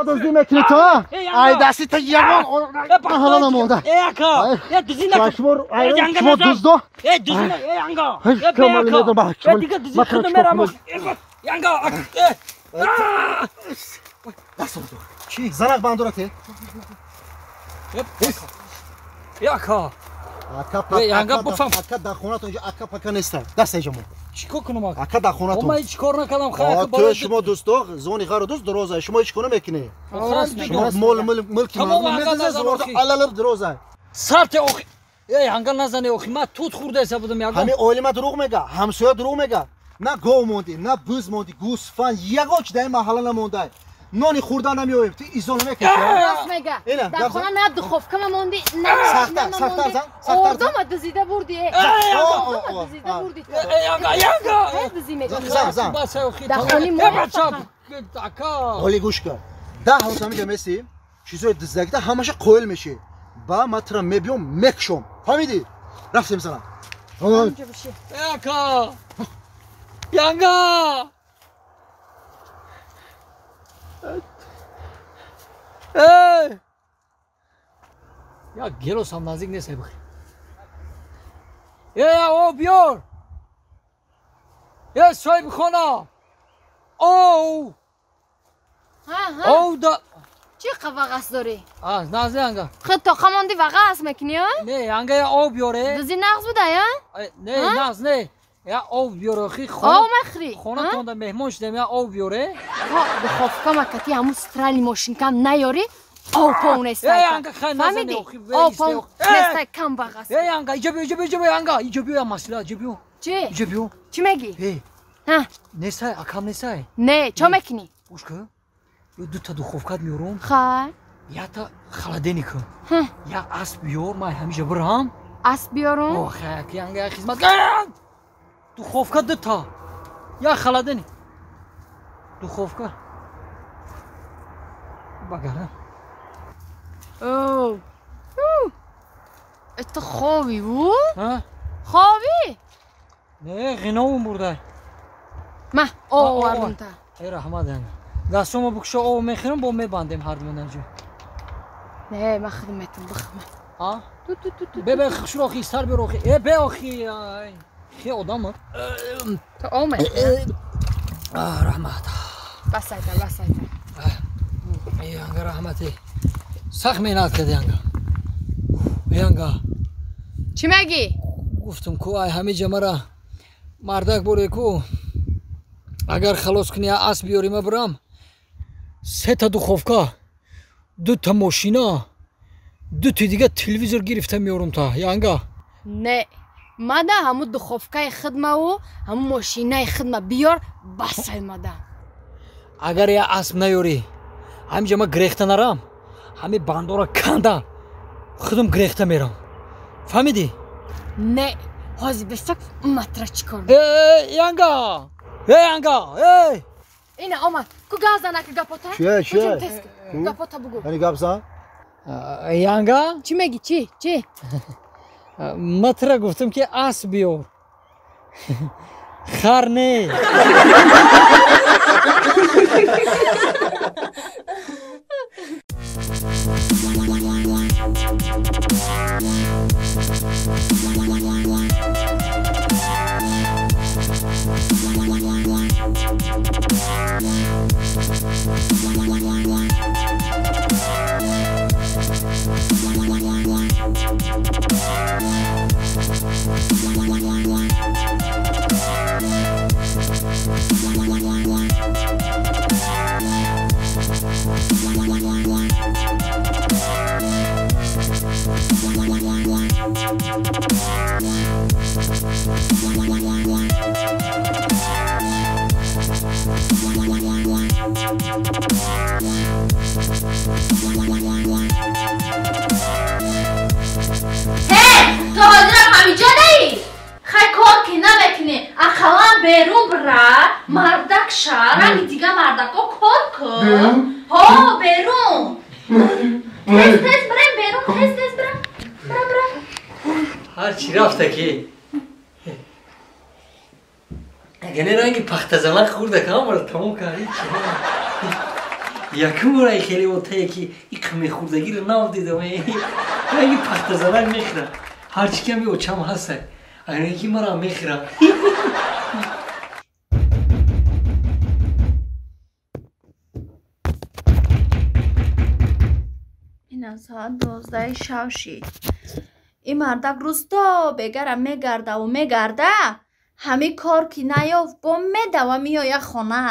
Дуздӣ мекунӣ ту? Ай дасти та ягон маҳалла намонда. Э ака, э дуздӣ накун. Шумо дуздо? Э дуздӣ, э янга. Э бе ака. Э дига дуздӣ худам мерам. Янга, э. Дастам ту. Чӣ? Занак бандора те. Э ака. Ака пака, ака дар хонатон инҷо ака пака нестан. Даст инҷо мо. Чикор кунам ака? Ака дар хонатон. Ман ҳеҷ кор накардам, хайр. Ту шумо дӯсто, зони ғайр дӯст дуроза. Шумо ҳеҷ кор намекунӣ. Шумо мол мулки мардум медиҳед, зоворда алалаб дуроза. Сарте охи. Эй, ҳанга назане охи, ман тут хӯрдаеса будам ягон. Ҳамин оила ма дурӯғ мега, ҳамсоя дурӯғ мега. На гов монди, на буз монди, гӯсфанд, ягон чи дар ин маҳалла намондай. Нони хӯрда намеоем, ту изо намекашӣ. Рост мега. Дар хона на духовка монди, на сахтар, сахтар зан, сахтар. Ордома дузида бурди. Ордома дузида бурди. Янга, янга. Дузи мекунӣ. Зан, зан. Дар хони мо ака. Ҳоли гӯш кун. 10 ҳоз ҳамиҷа месӣ, чизои дуздагита ҳамаша қоил мешӣ. Ба ман тура мебиём, мекушом. Фаҳмидӣ? Рафтем зана. Ака. Янга. Эй! Я гелосам наздик нест бихи. Эй, о биёр! Эй, соҳибхона! Оу! Оу да! Чӣ вағас дорӣ? А, назди анга. Худ тоқа монди вағас мекунӣ, а? Не, анга я об биёре. Дузи нағз буда, я? Не, нағз не. Я об биёре, хи хона. Об мехӯрӣ? Хонатонда меҳмон шудем, я об биёре. Духовка макати ҳамун страли мошинкам наёрӣ, об пов нестай. Эй, анга хай назани, охи, об пов нестай, кам вағас. Эй, анга, иҷо биё, иҷо биё, иҷо биё, анга, иҷо биё, масъала, иҷо биё. Чӣ? Иҷо биё. Чӣ мегӣ? Эй. Ҳа. Нестай, акам нестай. Не, чо мекунӣ? Гӯш кун. Дута духовкат меёрам. Хай. Ята холодильник. Я асп биёр, ман ҳамиша бирам. Асп биёрам? О, хай, янга я хизмат. Духовка дута. Я холодильник. Духовка. Багара. О. Это хови, у? Ҳа? Хови? Не, ғиновум бурдай. Ма, овардум та. Эй, раҳмат янга. Дастумо бикушо, об мехӯрем, бо мебандем ҳардумон ҷо. Не, ман худам метам бихӯрам. А? Ту ту ту ту. Бе бе хушро охи, сар биёр охи. Э бе охи, хе одам. Ту об мехӯрӣ? А, раҳмат. Бас айта, бас айта. Янга раҳмати. Сахт меҳнат кардӣ янга. Янга. Чӣ мегӣ? Гуфтам ку ай ҳамиҷа мара мардак боре ку агар халос кунӣ асп биёрӣ ма бирам. Сета духовка, дута мошина, дути дига телевизор гирифта меорум та янга. Не, мада ҳаму духовкаи хидмаву ҳаму мошинаи хидма биёр, басай мада. Агар я асп наёрӣ, ҳамиҷа ма гирехта нарам, ҳами бандора канда худам гирехта мерам. Фаҳмидӣ? Не, ҳозир бесак матра чӣ кор. Э, янга! Э, янга! Эй! Ина омад. Ку гап зан ака гапота? Чие, чие? Гапота бугу. Яъне гап зан? Янга? Чӣ мегӣ, чӣ? Чӣ? Ман тура гуфтам ки асп биёр. Хар не. То ҳозирам ҳамиҷа наӣ? Хай кор ки намекунӣ, ақаллан берун бира, мардак ша, ранги дига мардако кор кун. Ҳо, берун. Тез тез бирем берун, тез тез бира. Бира бира. Ҳар чӣ рафта ки. Агане ранги пахтазалак хӯрда камара тамом кард. Якум бора хеле отае ки иқ мехӯрдагиро нав дидам. Ранги пахтазанак мехӯра. Ҳарчи ки ами очам ҳаста. Айне ки мара мехӯра. Ина соат 12 шав шид. Ин мардак рӯз то бегара мегардаву мегарда, ҳамин кор ки наёфт, бо медава меояд хона.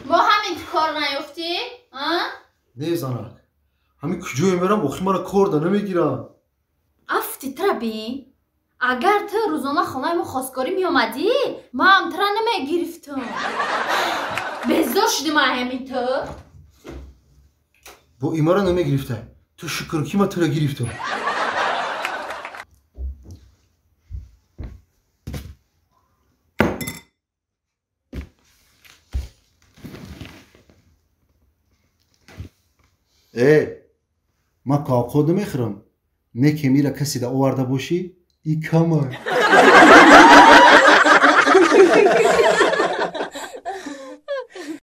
Бо ҳамин кор наёфтӣ? Не занак, ҳамин куҷое мерам, охи мара кор да намегирам. Афти тра бин. Агар ту рӯзона хонаи мо хостгорӣ меомадӣ, ман тра намегирифтам. Безор шудим аз ҳамин ту. Бо имара намегирифта. Ту шукр ки ман тура гирифтам. Э, ман коқод намехӯрам. Не ки мира касе да оварда бошӣ, и кама.